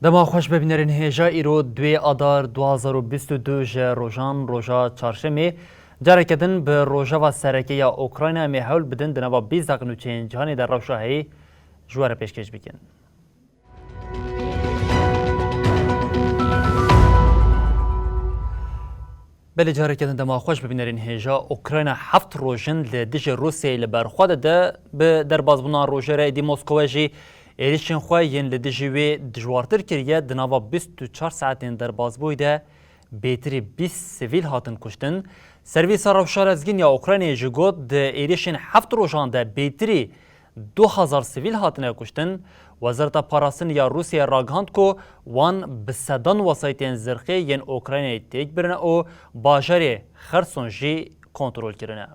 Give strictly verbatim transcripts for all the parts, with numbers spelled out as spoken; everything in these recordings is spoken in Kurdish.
Dema xweş be bînerên hêja, îro duê Adar du hazar û bîst û du ji rojan, roja çarşemê. Careke din bi rojeva sereke ya Ukrayna em ê hewl bidin di nava bîst deqin û çêyên cîhanê de rewşa heyî ji we re pêşkêş bikin. Belê, careke din dema xweş bibînerên hêja. Ukrayna heft roj in li dijî Rûsyayê li ber xwe dide. Bi derbasbûna rojê re êdî Moskowe jî êrişên xwe yên li dijî wê dijwartir kiriye. Di nava bîst û çar saetên derbasbûyî de bêtirî bîst sivîl hatin kuştin. Servîsa Rewşa Lezgîn ya Ukraynayê jî got, di êrişên heft rojan de bêtirî du hezar sivîl hatine kuştin. Wezareta Parastinê ya Rûsyayê ragihand ku wan bi sedan wesayîtên zirxê yên Ukraynayê têk birine û bajarê Xerson jî kontrol kirine.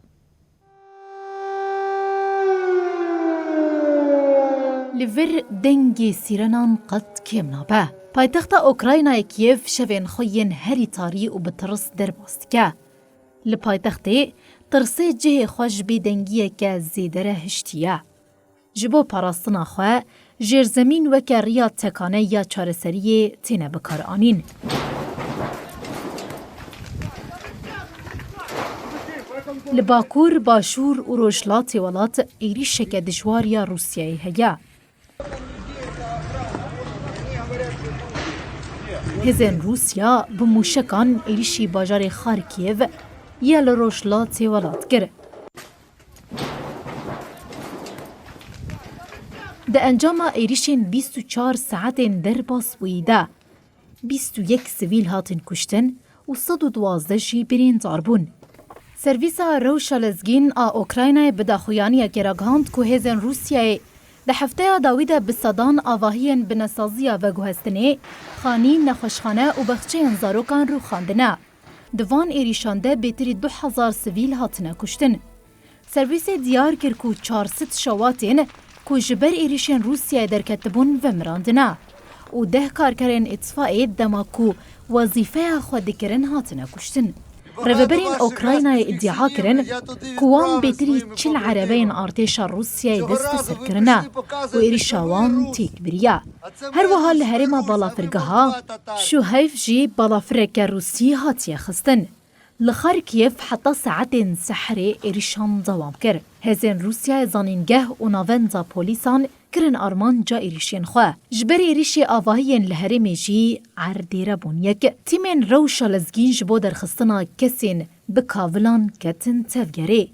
Li vir dengê sîrenan qet kêm nabe. Paytexta Ukraynayê Kiev şevên xwe yên herî tarî û bi tirs derbas dike. Li paytextê tirsê cihê xwe ji bêdengiyeke zêde re hiştiye. Ji bo parastina xwe, jêrzemîn weke riya tekane ya çareseriyê têne bikaranîn. Li bakur, başûr û rojhilatê welat êrîşeke dijwar ya Rûsyayê heye. Hêzên Rûsya bi mûşekan êrîşî bajarê Xarkîv ya li rojhilatê welat kir. Di encama êrîşên bîst û çar saetên derbasbûyî de bîst û yek sivîl hatin kuştin û sed û duwazdeh jî birîndar bûn. Servîsa Rewşa Lezgîn a Ukraynayê bi daxuyaniyekê ragihand ku hêzên Rûsyayê di hefteya dawî de bi sedan avahiyên binesaziya veguhestinê, xanî, nexweşxane û bexçeyên zarokan rûxandine. Di van êrîşan de bêtirî du hezar sivîl hatine kuştin. Servîsê diyar kir ku çar sed şewatên ku ji ber êrîşên Rûsyayê derketibûn vemirandine û deh karkerên îtfayê dema ku wezîfeya xwe dikirin hatine kuştin. Rêveberên Ukraynayê îdia kirin ku wan bêtirî çil erebeyên artêşa Rûsyayê desteser kirine û êrîşa wan têk biriye. Her wiha li herêma balafirgeha Şuheyf jî balafireke Rûsî hatiye xistin. Li Xarkîv heta saetên seherê êrîşan dewam kir. Hêzên Rûsyayê zanîngeh û navenda polîsan kirin armanca êrîşên xwe. Ji ber êrîşê avahiyên li herêmê jî erdê re bûn yek. Tîmên Rewşa Lezgîn ji bo derxistina kesên bi kavilan ketin tevgerê.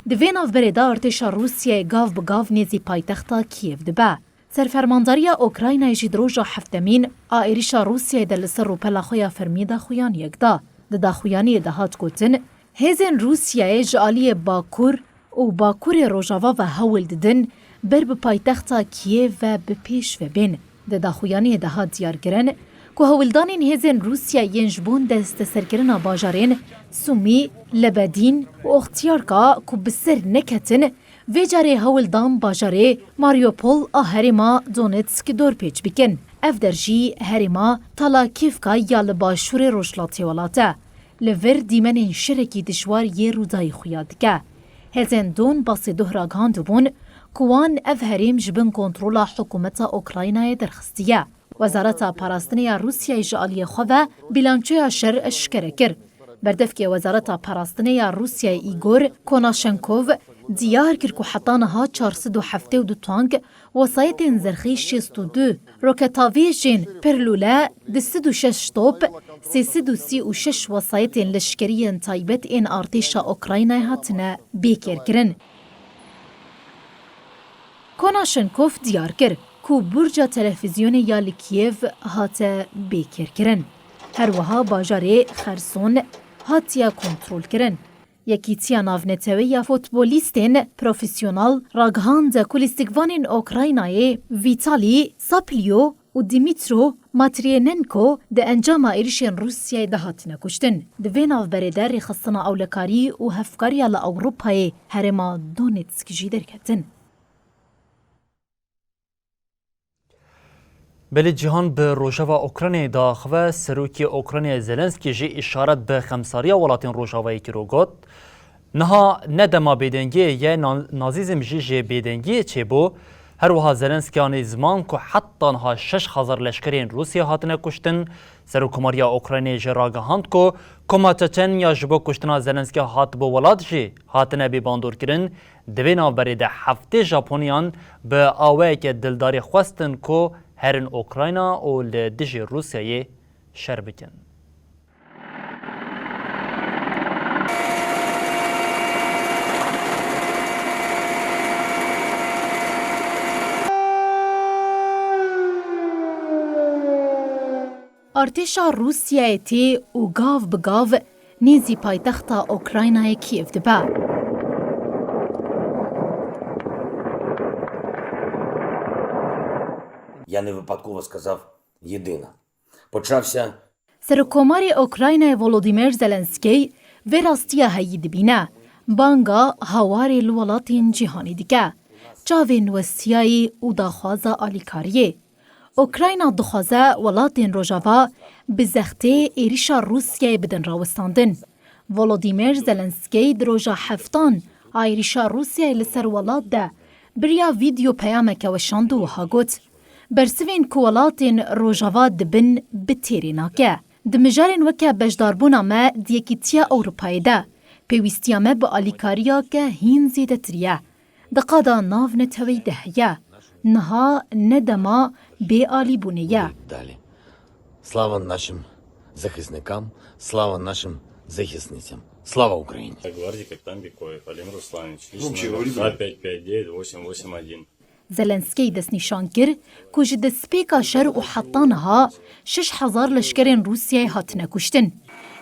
Di vê navberê de artêşa Rûsyayê gav bi gav nêzî paytexta Kîev dibe. Serfermandariya Ukraynayê jî di roja heftemîn a êrîşa Rûsyayê de li ser rûpela xwe ya fermî daxuyaniyek da. Di daxuyaniyê de hat gotin, hêzên Rûsyayê ji aliyê bakur û bakurê rojava ve hewl didin ber bi paytexta Kîev ve bi pêş ve bên. Di daxuyaniyê de hat diyarkirin ku hewldanên hêzên Rûsyayê yên ji bo desteserkirina bajarên Sumî, Lebedîn û Oxtiyarka ku bi ser neketin, vê carê hewl dan bajarê Mariupol a herêma Donetsk dorpêç bikin. Ev der jî herêma Talakivka ya li başûrê rojhilatê welat e. Li vir dîmenên şerekî dijwar yê Rûdayî xuya dike. Hêzên Donbasê duh ragihandibûn ku wan ev herêm ji bin kontrola hikûmeta Ukraynayê derxistiye. Wezareta Parastinê ya Rûsyayê ji aliyê xwe ve bîlançoya şer eşkere kir. Berdevkê Wezareta Parastinê ya Rûsyayê Îgor Konashenkov diyar kir ku heta niha çar sed û heftê û du tank, wesayetên zerxî şêst û du, roketavêjên pirlûle du sed û şeş top, sê sed û sî û şeş wesayetên leşkerî yên taybet ên artêşa Ukraynayê hatine bêkêrkirin. Konashenkov diyar kir ku burca televîzyonê ya li Kîev hate bêkêrkirin. Her wiha bajarê Xerson hatiye kontrolkirin. Yekîtiya Navneteweyî ya Futbolîstên Profesyonel ragihand ku lîstikvanên Ukraynayê Vîtalî Saplyo û Dmîtro Matrîyenenko di encama êrişên Rûsyayê de hatine kuştin. Di vê navberê de rêxistina ewlekarî û hevkariya li Ewropayê herêma Donetsk jî derketin. Belê cîhan bi rojeva Ukraynayê diaxive, serokê Ukraynayê Zelenskî jî îşaret bi xemsariya welatên rojavayê kir û got, niha ne dema bêdengiyê ye, na-, nazîzm jî ji bêdengiyê çêbû. Her wiha Zelenskî anî ziman ku heta niha şeş hezar leşkerên Rûsya hatine kuştin. Serokkomariya Ukraynayê jî ragihand ku koma Çeçenya ji bo kuştina Zelenskî hatibû welat jî hatine bêbandorkirin. Di vê navberê de heftê Japoniyan bi awayeke dildarî xwestin ku herin Ukrayna û li dijî Rûsyayê şer bikin. Artêşa Rûsyayê tê û gav bi gav nêzî paytexta Ukraynayê Kîev dibe. Я не випадково сказав єдина. Почався Serokkomarê Ukraynayê Volodymyr Zelenskî vê rastiya heyî dibîne. Banga hawarê li welatên cîhanê dike. Çavên westiyayî û daxwaza alîkariyê. Ukrayna dixwaze welatên Rojava bi zextê êrişa Rûsyayê bidin rawestandin. Volodymyr Zelenskî di roja heftan a êrişa Rûsyayê li ser welat de bi riya vîdeo peyameke weşand û wiha got, bersivên ku welatên Rojava dibin bi têrê nake. Di mijarên weke beşdarbûna me di Yekîtiya Ewropayê de, pêwîstiya me bi alîkariyeke hîn zêdetirî ye. Di qada navneteweyî de heye. Niha ne dema bêalîbûnê ye. Далі. Слава нашим захисникам, слава нашим захисницям. Слава Україні! Гвардии капитан Бекоев Алим Русланович, лично Громче говори, два пять пять девять восемь восемь один. Zelenskî destnîşan kir ku ji destpêka şer û heta niha şeş hezar leşkerên Rûsyayê hatine kuştin.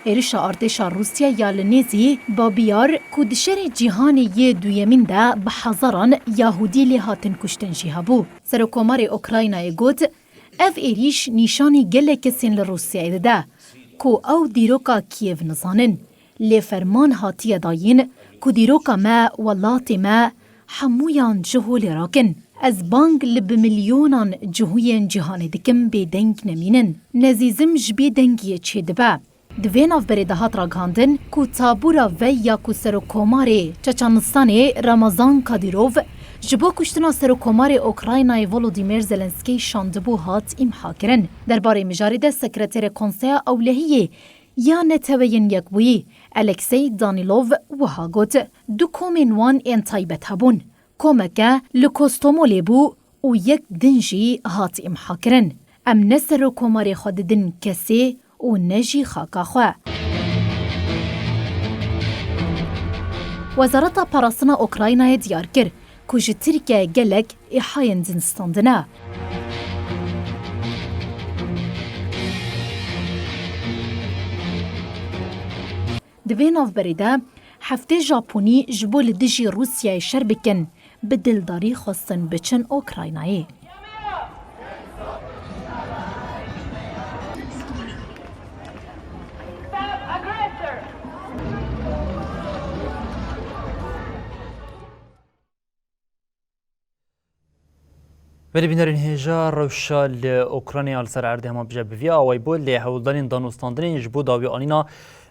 Êrişa artêşa Rûsya ya li nêzî Babiyar ku di şerê cîhanê yê duyemîn de bi hezaran Yahûdî lê hatin kuştin jî hebû. Serokkomarê Ukraynayê got, ev êrîş nîşanî gelek kesên li Rûsyayê dide ku ew dîroka Kîev nizanin. Lê ferman hatiye dayîn ku dîroka me, welatê me, hemûyan ji holê rakin. Ez bang li bi milyonan cihûyên cîhanê dikim bêdeng nemînin. Nezîzim ji bêdengiyê çêdibe. Di vê navberê de hat ragihandin ku tabûra vey ya ku Serokkomarê Çeçenistanê Ramazan Kadîrov ji bo kuştina Serokkomarê Ukraynayê Volodîmyr Zelenskî şandibû hat îmha kirin. Derbarê mijarê de Sekreterê Konseya Ewlehiyê ya Neteweyên Yekbûyî, Aleksey Danilov wiha got, du komên wan ên taybet hebûn. Komeke li Kostomolê bû û yek din jî hat îmhakirin. Em ne serokkomarê xwe didin kesê û ne jî xaka xwe. Wezareta Parastina Ukraynayê diyar kir, ku ji Tirkiyeyê gelek êhayên din standine. Di vê navberê de heftê Japonî ji bo li dijî Rûsyayê şer bikin, bi dildarî xwestin biçin Ukraynayê. Belê bînerên hêja, rewşa li Ukraynayê li ser erdê hema bije bi vî awayî bû, lê hewldanên danûstandinê ji bo dawîanîna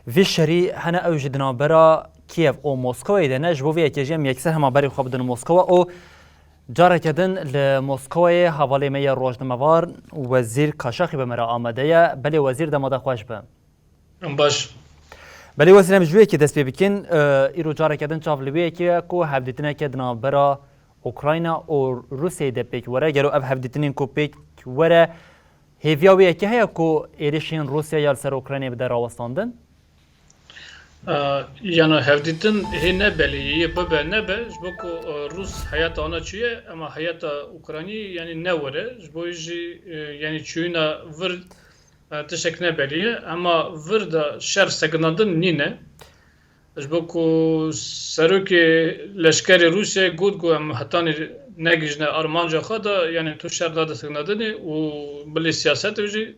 vê şerî hene, ew jî di navbera Kiev û Moskowayê de ne. Ji bo vê yekê jî em yekser hema berê xwe bidin Moskowa û careke din li Moskowayê hevalê me yê rojnamevar Wezîr Kaşaxî bi me re amade ye. Belê Wezîr, dema te xweş be. Em baş. Belê Wezîr, em ji wê yekê dest pê bikin. E, îro careke din çav li wê yekê ye ku hevdîtineke di navbera Ukrayna û Rûsyayê de pêk were. Gelo ev hevdîtinên ku pêk were, hêviya wê yekê heye ku êrişên Rûsya ya li ser Ukraynayê bide rawestandin? E, yana hevdîtin hê ne belê ye, yê bibe nebe, ji bo ku, e, Rûs heyata wana çûye, ema heyata Ukraynî, yanî ne were. Ji bo jî, e, yanî çûyîna vir, e, tiştek ne belê ye, ema vir de şer sekinandin nîne. Ji bo ku serokê leşkerê Rûsyayê got ku em hetanî negihîjine armanca xwe de, yanî tu şer da desthilatê û bilî siyaset jî,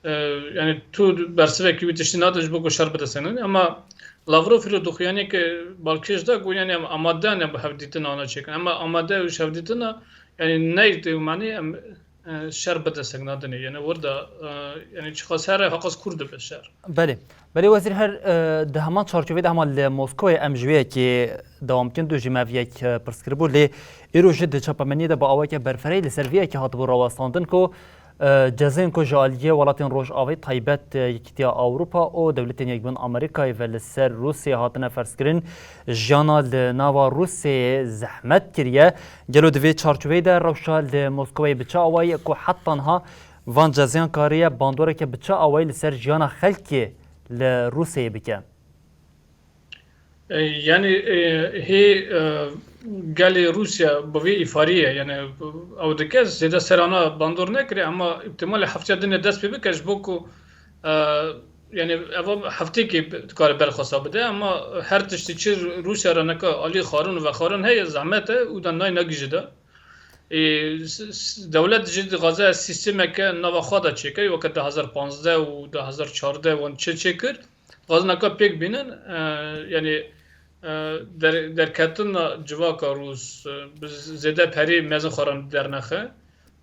e, yanî tu bersivekî wî tiştî nade ji bo ku şer bide sênanî. Ema Lavrov îro dixuyaniyeke balkêş da ku yanî em amade ne bi hevdîtina ana çêkin. Ema amade û ji hevdîtina yanî neyê tê û manî em, e, şer bide sênanî. Yanî wir da, e, yanî çiqas here heqas kûr dibe şer. Belê. Belê wezîr her, e, di heman çarçovê de hema li Moskowê em ji wê yekê dewam dikin. Du jî me vê yek, e, pirs kiribû lê îro jî di çapemeniyê de bi awayeke berfirehî li ser vê yekê hatibû rawestandin ku e, cezayên ku ji aliyê welatên Rojavayê taybet, e, Yekîtiya Ewropa û Dewletên Yekbûn Amerîkayê ve li ser Rûsyayê hatine ferzkirin, jiyana li nava Rûsyayê zehmet kiriye. Gelo di vê çarçoveyê de rewşa li Moskowayê bi çi awayî ye ku heta niha van cezayan kariye bandoreke bi çi awayî li ser jiyana xelkê li Rûsyayê bike? E, yanî, e, hê, e, gelê Rûsya bi vê îfarî ye, yanî ew dike zêde serana bandor nekiriye, ema îhtimalê heftiya dinê dest pê bike ji bo ku, e, yanî eva heftekê dikare berxwesa bide, ema her tiştî çi Rûsya re neka alî xwarin û vexwarin heye, zehmet e û da nayê negihîje de. Ê, s-, s-, dewlet jî dixwaze sîstemeke nava xwe de çêke, weke du hezar panzdeh û du hezar çardeh wan çê çêkir. Dixwazin eka pêk bînin, e, yanî, e, der-, derketina civaka Rûs, e, bi z-, zêde perê mezin xwe re dernexe.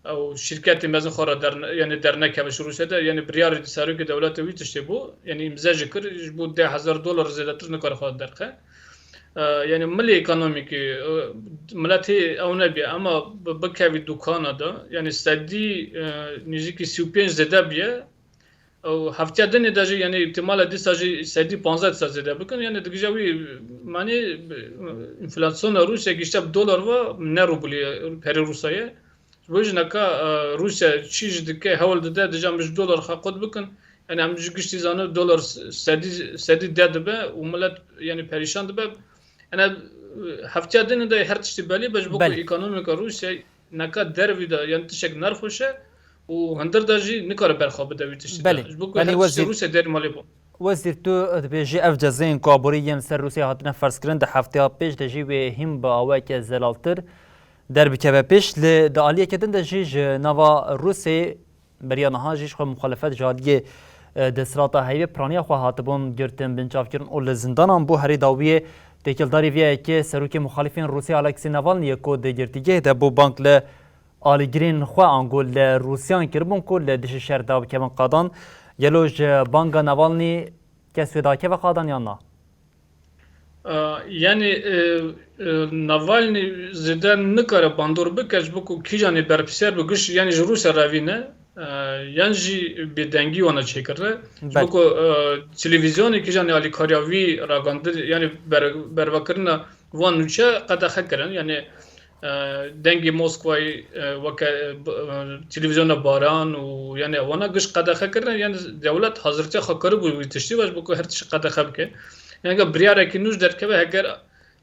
Ew şîrketê mezin xwe re derne-, yanî dernekeve ji Rûsya de, yanî biryarê serokê dewletê wî tiştê bû, yanî îmze jî kir, ji bo deh hezar dolar zêdetir nikare xwe derxe. E, yanî milê ekonomîkî, e, miletê ew nebîye, ema bi-, bikevî dukana de, yanî sedî, e, nêzîkî sî û pênc zêde bîye. Ew heftiya dinê de jî, yanî îhtimale dîsa jî sedî panzdeh dîsa zêde bikin. Yanî digije wî, manî, enflasyona Rûsya gişte bi dolar ve ne rûbulî perê Rûsya ye. Ji bo jî neka, e, Rûsya çi jî dike, hewl dide, dije min ji dolar xwe qut bikin. Yanî em ji giştî zanin dolar sedî, sedî deh dibe û milet, yanî perîşan dibe. Yanî, e, heftiya dinê de her tiştî belî be, ji bo ku Belê. ekonomîka Rûsya neka dervî de, yanî tiştek nerxweş e û hundir de jî nikare berxwe bide wî tiştî de. Belê. Ji bo ku Belê, her tiştê wezîr. Rûsya derê malê bû. Wezîr, tu dibêjî ev cezayên ku aborî yên li ser Rûsyayê hatine ferzkirin di hefteya pêş de jî wê hîn bi awayeke zelaltir derbikeve pêş. Li di aliyeke din de jî ji nava Rûsyayê beriya niha jî ji xwe muxalefet ji aliyê, e, desthilata heyvê piraniya xwe hatibûn girtin, binçavkirin û li zindanan bû. Herî dawiyê têkildarî vê yekê serokê muxalifên Rûsya Alexei Navalny ye ku di girtîgehê de bû bang li alîgirên xwe ango li Rûsyan kiribûn ku li dijî şer dabikevin qadan. Gelo ji banga Navalny kes wê dakeve qadan yan na? E, yanî, e, e, Navalny zêde nikare bandor bike ji bo ku kîjanê berpirsiyar bi giş, yanî ji Rûsya re vîne, e, yan jî bêdengî wana çêkirine. Ji bo Belê. ku, e, televîzyonê kîjanê alîkariya wî ragandir, yanî ber-, bervekirina van nûçe qedexe kirin. Yanî, e, dengê Moskwayê, e, weke, e, b-, e, televîzyona Baran û yanî wana giş qedexe kirine. Yanî dewlet hazirtiya xwe kiribû wî tiştî ve ji bo ku her tişt qedexe bike. Yanî eger biryarekî nû jî derkeve, heger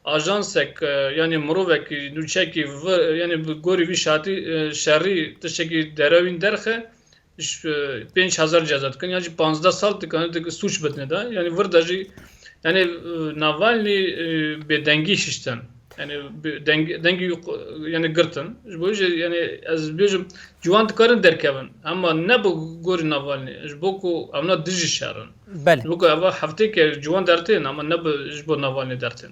ajansek, e, yanî mirovekî, nûçekî vir, yanî bi gorî vî şatî, e, şerî tiştekî derewîn derxe, ji, e, pênc hezar ceza dikin, yan jî panzdeh sal dikin, dik sûc bidine de. Yanî vir de jî, yanî, e, Navalny, e, bêdengî hiştin. Yanî bi deng-, dengî, yanî girtin. Ji bo jî, yanî ez bêjim, ciwan dikarin derkevin. Ema ne bi gorî Navalny. Ji bo ku evna dijî şer in. Belê. Ji bo ku eva heftêke ciwan dertên, ema ne bi, ji bo Navalny dertên.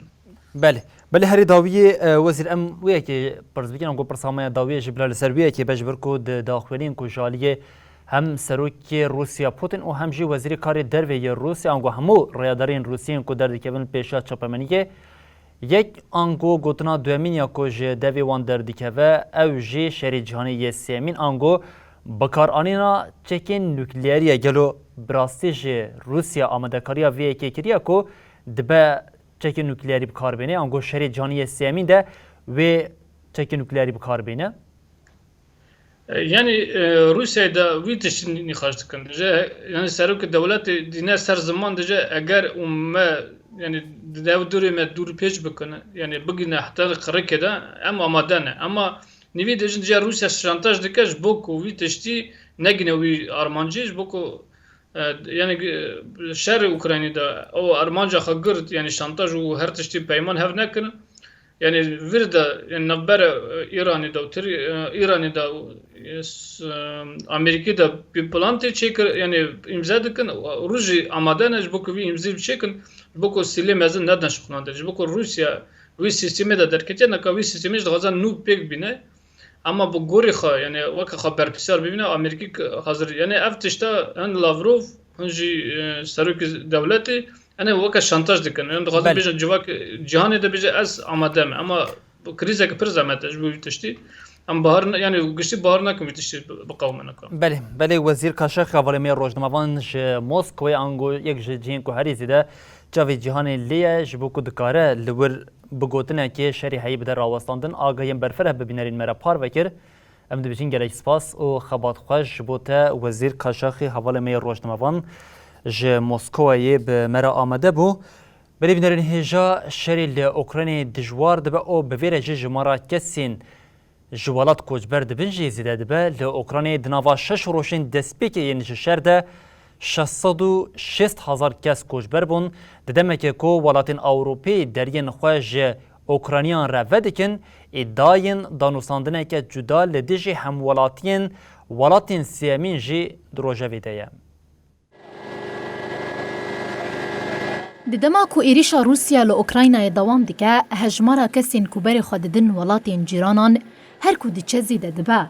Belê. Belê herî dawiyê, e, wezîr, em wê yekê pirs bikin, ango pirsa me ya dawiyê jî bila li ser wê yekê be, ji ber ku di daxuyaniyên ku ji aliyê hem serokê Rûsya Putin û hem jî wezîrê karê derve yê Rûsya, ango hemû rêyadarên Rûsiyên ku derdikevin li pêşiya çapemeniyê, yek ango gotina duyemîn ya ku ji devê wan derdikeve, ew jî şerê cîhanê yê sêyemîn ango bikaranîna çekên nukleerî ye. Gelo bi rastî jî Rûsya amadekariya vê yekê kiriye ku dibe çekên nukleerî bi kar bêne, ango şerê cîhanî yê sêyemîn de wê çekên nukleerî bi kar bêne? E, yanî, e, Rûsyayê de wî tiştî nî-, nîqaş dikin. Dije, yanî serokê dewletê dîne ser ziman dije, eger û me, yanî di dev dûrê me dûr pêç bikin, yanî bigîne heta qirikê de, em amade ne. Ema nîvî dijin dije Rûsya şantaj dike ji bo ku wî tiştî negîne wî armancî, ji bo ku E, yani, e, şerê Ukraynî de ew armanca xwe girt, yani şantaj û her tiştî peyman hev nekirin. Yani vir de, yani navbera, e, Îranê de û Tir-, e, Îranê de û, e, s-, e, Amerîkî de bir plan tê çêkir, yani îmze dikin, rû jî amade ne ji bo ku vî îmzê çêkin, ji bo ku sîlê mezin nedin şixulande, ji bo ku Rûsya wî sîstemê de derketiye, neka wî sîstemê jî dixwaze nû pêk bîne. Ama bi gorî xwe, yani weke xwe berpirsiyar bibîne, Amerîkî hazir, yani ev tişta hin Lavrov, hin jî, e, serokê dewletê, yani weke şantaj dikin. Yani dixwazin Belê. bêjin civak, cîhanê de bêje ez amade me. Ama bu krîzeke pir zehmet e ji bo vî tiştî. Em bahar ne, yani giştî bahar nekin vî tiştî bi-, biqewime neka. Belê, belê Wezîr Kaşax hevalê me rojnamevan ji Moskowê ango yek ji cihên ku herî zêde çavê cîhanê lê ye, ji bo ku dikare li wir bi gotinekê şerî heyî bide rawestandin, agahiyên berfireh bi bînerên me re parve kir. Em dibêjin gelek spas û xebat xweş ji bo te Wezîr Kaşaxî hevalê me yê rojnamevan ji Moskowayê bi me re amade bû. Belê bînerên hêja, şerê li Ukraynayê dijwar dibe û bi vê re jî jimara kesên ji welat koçber dibin jî zêde dibe. Li Ukraynayê di nava şeş rojên destpêkê yên ji şer de şeş sed û şêst hezar kes koçber bûn. Di demeke ku welatên Ewropî deriyên xwe ji Ukrayniyan re vedikin, îdayên danûstandineke cuda li dijî hemwelatiyên welatên sêyemîn jî di rojevê de ye. Di dema ku êrîşa Rûsya li Ukraynayê dewam dike, hejmara kesên ku berê xwe didin welatên cîranan her ku diçe zêde dibe.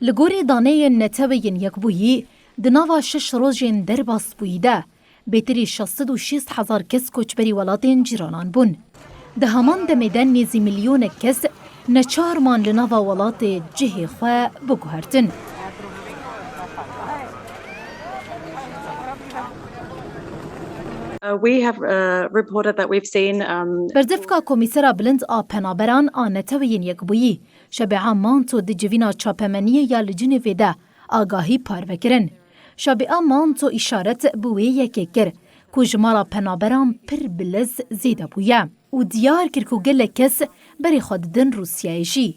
Li gorî daneyên Neteweyên Yekbûyî, di nava şeş rojên derbasbûyî de, bêtirî şeş sed û şêst hezar kes koçberî welatên cîranan bûn. Di heman demê de nêzî milyonek kes neçar man li nava welatê cihê xwe biguhertin. Uh, we have, uh, reported that we've seen, um, Berdevka Komîsera Bilind a Penaberan a Neteweyên Yekbûyî, Şebîa Manto di civîna çapemeniyê ya li Cinêvê de agahî parve kirin. Şebîa Manto îşaret bi wê yekê kir ku jimara penaberan pir bi lez zêde bûye û diyar kir ku gelek kes berê xwe didin Rûsyayê jî.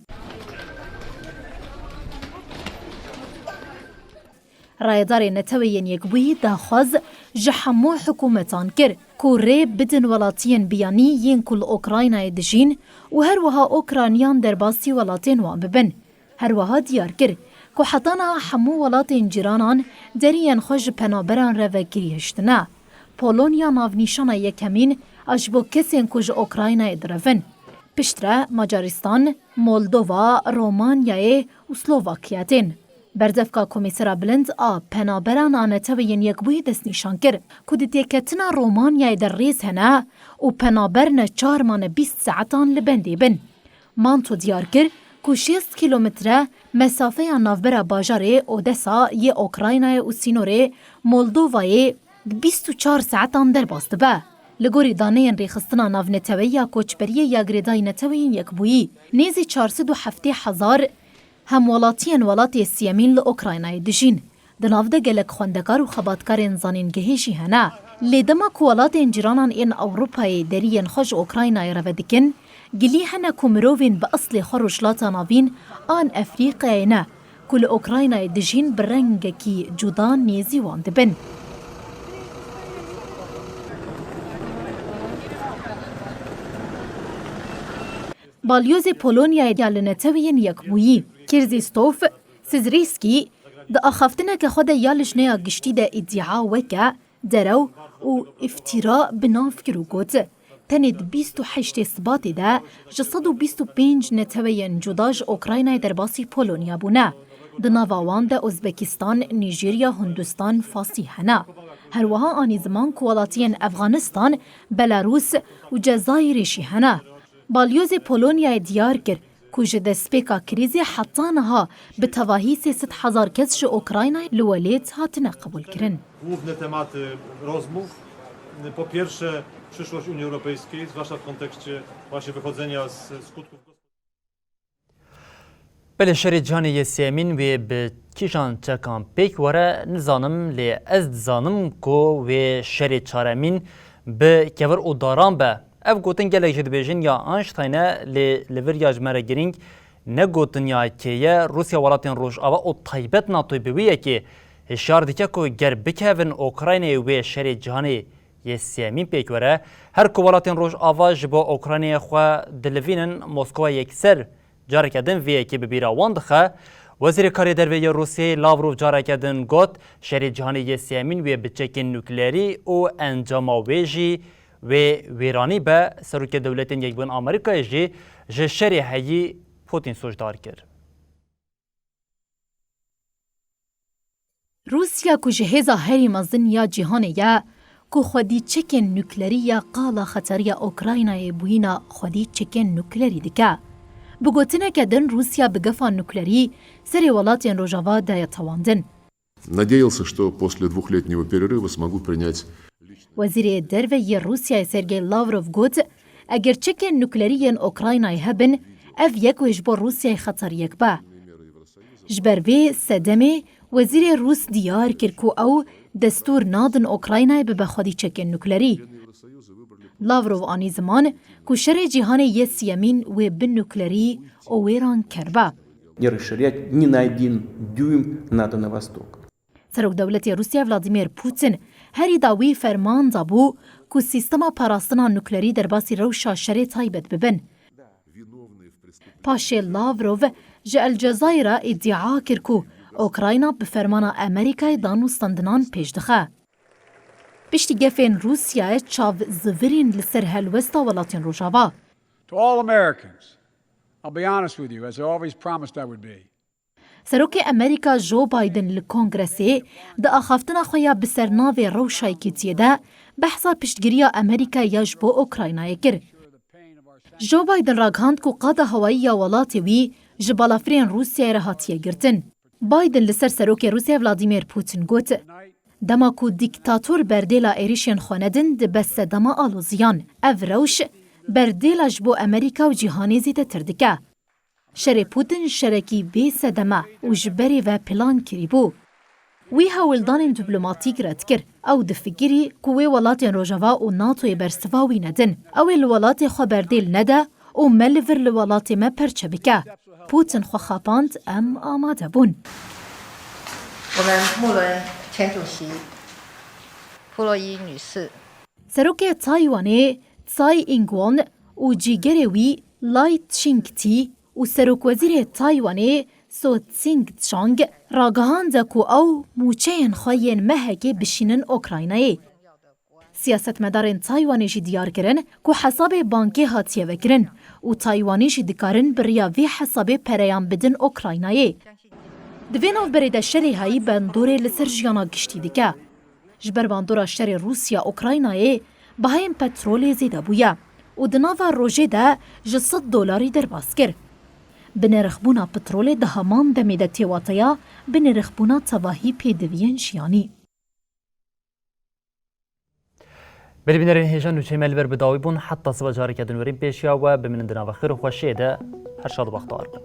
Rayedarê Neteweyên Yekbûyî daxwaz ji hemû hikûmetan kir ku rê bidin welatiyên biyanî yên ku li Ukraynayê dijîn û her wiha Ukrayniyan derbasî welatên wan bibin. Her wiha diyar kir ku heta niha hemû welatên cîranan deriyên xwe ji penaberan re vekirî hiştine. Polonya navnîşana yekemîn a ji bo kesên ku ji Ukraynayê direvin. Piştre Macaristan, Moldova, Romanyayê û Slovakiya tên. Berdevka Komîsera Bilind a Penaberan a Neteweyên Yekbûyî destnîşan kir ku di têketina Romanyayê de rêz hene û penaber neçar mane bîst saetan li bendê bin. Manto diyar kir ku şêst kîlometre mesafeya navbera bajarê Odesa yê Ukraynayê û sînorê Moldovayê di bîst û çar saetan derbas dibe. Li gorî daneyên Rêxistina Navneteweyî ya Koçberiyê ya Girêdayî Neteweyên Yekbûyî, nêzî çar sed û heftê hezar hemwelatiyên welatê siyemîn li Ukraynayê dijîn. Di nav de gelek xwendekar û xebatkarên zanîngehê jî hene. Lê dema ku welatên cîranan ên Ewropayê deriyên xwe ji Ukraynayê re vedikin, gilî hene ku mirovên bi eslê xwe Rojhilata Navîn an Efrîqyayê ne, ku li Ukraynayê dijîn, bi rengekî cuda nêzî wan dibin. Balyozê Polonyayê ya li Neteweyên Yekbûyî, Krzysztof Sizyryski, di axaftineke xwe de ya lijneya giştî de îdia weke derew û îftîra bi nav kir û got, tenê di bîst û heştê Sibatê de ji sed û bîst û pênc neteweyên cuda ji Ukraynayê derbasî Polonya bûne. Di nava wan de Ozbekistan, Nîjerya, Hindistan, Fasî hene. Her wiha anî ziman ku welatiyên Efxanistan, Belarûs û Cezayirê jî hene. Balyozê Polonyayê diyar kir ku ji destpêka krîzê heta niha bi tevahî sê sed hezar kes ji Ukraynayê li welêt hatine qebûlkirin. Główne tematy rozmów, po pierwsze, przyszłość Unii Europejskiej, zwłaszcza w kontekście właśnie wychodzenia z skutków gospodarczych. Belê şerê cîhanê yê sêyemîn wê bi kîjan çekan pêk were nizanim, lê ez dizanim ku wê şerê çaremîn bi kevir û daran be. Ev gotin gelek jî dibêjin ya Einstein e, lê li vir ya ji me re girîng ne gotin ya kê ye. Rûsya welatên Rojava û taybet NATOyê bi wî yekê hişyar dike ku ger bikevin Ukraynayê wê şerê cîhanê yê sêyemîn pêk were, her ku welatên Rojava ji bo Ukraynayê xwe dilivînin, Moskova yekser careke din vê yekê bi bîra wan dixe. Wezîrê Karê Derve yê Rûsyayê Lavrov careke din got, şerê cîhanê yê sêyemîn wê bi çekên nuklerî û encama wê jî wê wêranî be. Serokê Dewletên Yekbûyî Amerîkayê jî ji şerê heyî Putin sûcdar kir. Rûsya ku ji hêza herî mezin ya cîhanê ye, ku xwedî çekên nuklerî ya qala xeteriya Ukraynayê bûyîna xwedî çekên nuklerî dike. Bi gotineke din Rûsya bi gefa nuklerî serê welatên Rojava daye tewandin. Надеялся, что после двухлетнего перерыва смогу принять. Wezîrê Derve yê Rûsyayê Sergey Lavrov got, eger çekên nuklerî yên Ukraynayê hebin, ev yek wê ji bo Rûsyayê xeteriyek be. Ji ber vê sedemê wezîrê Rûs diyar kir ku ew destûr nadin Ukraynayê bibe xwedî çekên nuklerî. Lavrov anî ziman ku şerê cîhanê yê siyemîn wê bi nuklerî û wêranker be. Не расширять ни на один дюйм НАТО на восток. Serokdewletê Rûsya Vladimir Putin herî dawî ferman dabû ku sîstema parastina nuklerî derbasî rewşa şerê taybet bibin. Paşê Lavrov ji El Cezayra îdia kir ku Ukrayna bi fermana Amerîkayê dan û stendinan pêş dixe. Piştî gefên Rûsyayê çav zivirîn li ser helwesta welatên Rojava. To all Americans, I'll be honest with you, as I always promised I would be. Serokê Amerîka Joe Biden li Kongresê di axaftina xwe ya bi ser navê Rewşa Yekîtiyê de behsa piştgiriya Amerîkayê ya ji bo Ukraynayê kir. Joe Biden ragihand ku qada hewayî ya welatê wî ji balafirên Rûsyayê re hatiye girtin. Biden li ser serokê Rûsyayê Vladimir Putin got, dema ku dîktator berdêla êrişên xwe nedin dibe sedema aloziyan. Ev rewş berdêla ji bo Amerîka û cîhanê zêdetir dike. Şerê Putin şerekî bê sedem e û ji berê ve plan kirîbû. Wî hewldanên diplomatîk red kir. Ew difikirî ku wê welatên Rojava û NATOyê bersiva wî nedin. Ew ê li welatê xwe berdêl nede û me li vir li welatê me perçe bike. Putin xwe xapand, em amade bûn. 我们穆伦前主席、普洛伊女士。 Serokê Taywanê Tsai Ing-wen û cîgerê wî Lai Ching-te û Serokwezîrê Taywanê So Tsing-chang ragihande ku ew mûçeyên xwe yên mehekê bişînin Ukraynayê. Siyasetmedarên Taywanê jî diyar kirin ku hesabê bankê hatiye vekirin û Taywanî jî dikarin bi riya vê hesabê pereyan bidin Ukraynayê. Di vê navberê de şerê heyî bandorê li ser jiyana giştî dike. Ji ber bandora şerê Rûsya-Ukraynayê bihayên petrolê zêde bûye û di nava rojê de ji sed dolarî derbas kir. Binirxbûna petrolê di heman demê de tê wateya binirxbûna tevahî pêdiviyên jiyanî. Belê bînerên hêja, nûçeyê me li vir bi dawî bûn. Heta siba careke din werîn pêşiya we, bimînin di nava xêr û xweşiyê de. Her şad û bextewar bin.